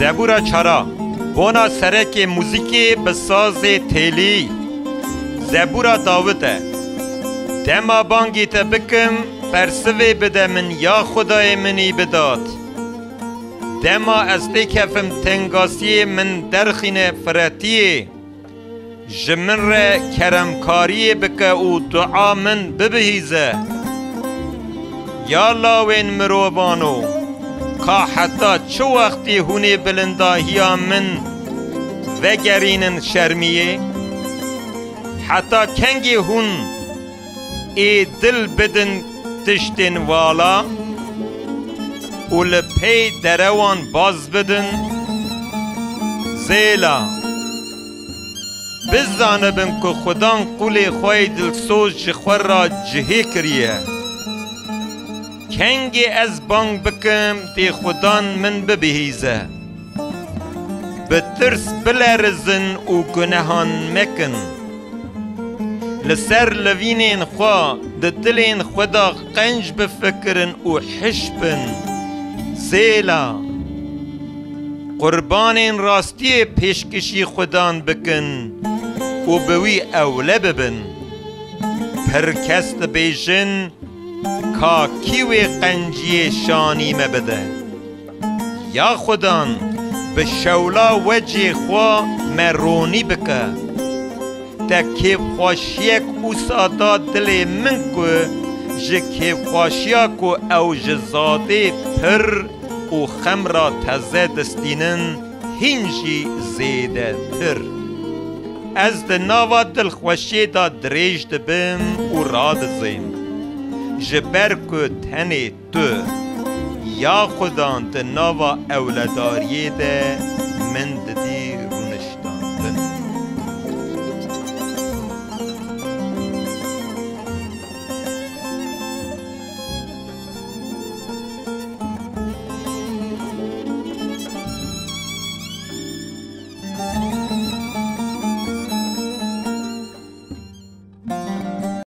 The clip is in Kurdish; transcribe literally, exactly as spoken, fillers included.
Zebûra çara. Bona serekê muzîkê bi sazê têlî. Zebûra Dawid e. Dema bangê te bikim, bersivê bide min, ya Xwedayê min î bidat. Dema ez têkefim tengasiyê, min derxîne firetiyê. Ji min re keremkariyê bike û dua min bibihîze. Ya lawên mirovano, ka heta çi wextî hûn ê bilindahiya min vegerînin şermiyê? Heta kengê hûn ê dil bidin tiştên vala û li pey derewan baz bidin? Zêla, bizanibin ku Xudan qûlê xwe yê dilsoz ji xwe re cihê kiriye. Kengê ez bang bikim, dê Xudan min bibihîze. Bi tirs bilerizin û gunehan mekin. Li ser livînên xwe, di dilên xwe de qenc bifikirin û hiş bin. Zêla, qurbanên rastiyê pêşkişî Xudan bikin û bi wî ewle bibin. Pir kes dibêjin, ka kî wê qenciyê şanî me bide? Ya Xudan, bi şewla wecê xwe me ronî bike. Te kêfxweşiyek wisa da dilê min ku ji kêfxweşiya ku ew ji zadê pir û xem ra teze distînin, hîn jî zêdetir. Ez di nava dilxweşiyê de dirêj dibim û radizêm, ji ber ku tenê tu, ya Xudan, di nava ewledariyê de min didî